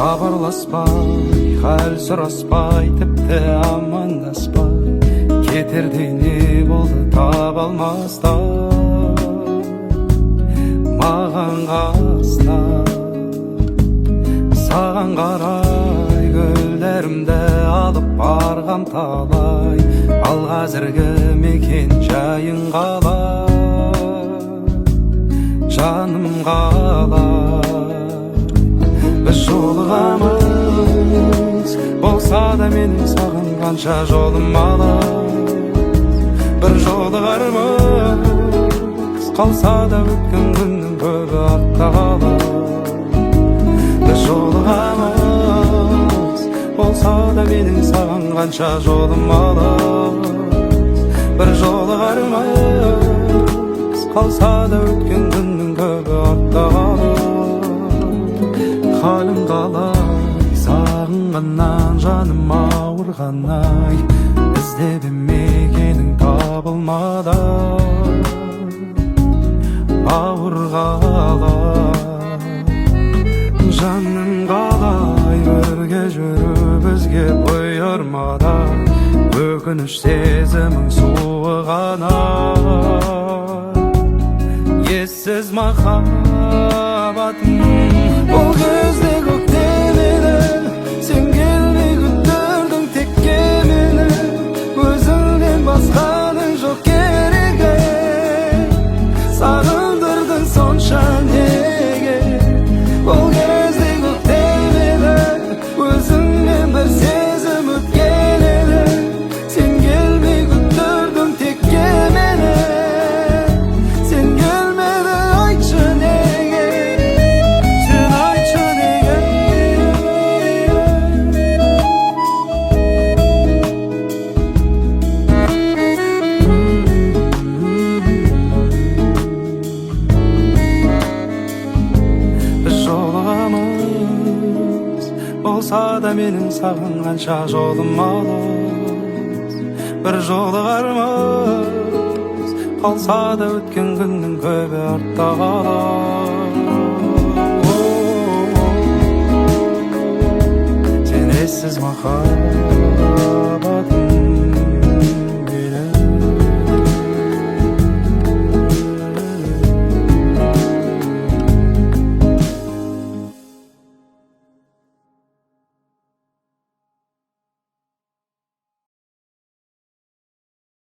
Хабарласпай, хал сұраспай, тіпті амандаспай кетердей не болды таба алмастан маған қастан. Саған қарай гүлдерімді алып барғам талай, ал қазіргі мекен жайың қалай, жаным, қалай? Біз жолығамыз, болса да менің саған қанша жолым алыс. Бір жолығармыз, қалса да өткен күннің көбі артта қалар. Біз жолығамыз, болса да менің саған қанша жолым алыс. Бір жолығармыз, қалса да өткен күннің көбі артта қалар. Халің қалай, сағынғаннан жаным ауырған ай, іздеп ем, мекенің табылмады, ауыр қалай, жаным, қалай? Бірге жүру бізге бұйырмады, өкініш сезімің суығаны, ессіз махаббатым. Бұл кезде көктем еді, сен келмей күттірдің текке мені. Өзіңнен басқаның жоқ керегі, сағындырдың сонша неге? Бұл кезде көктем еді, өзіңмен бір сезім өткен еді. Сен келмей күттірдің текке мені. Сен келмедің, айтшы неге? Сен айтшы неге? Біз жолығамыз, болса да менің саған қанша жолым алыс. Бір жолығармыз, қалса да өткен күннің көбі артта қалар. Сен ессіз махаббатым.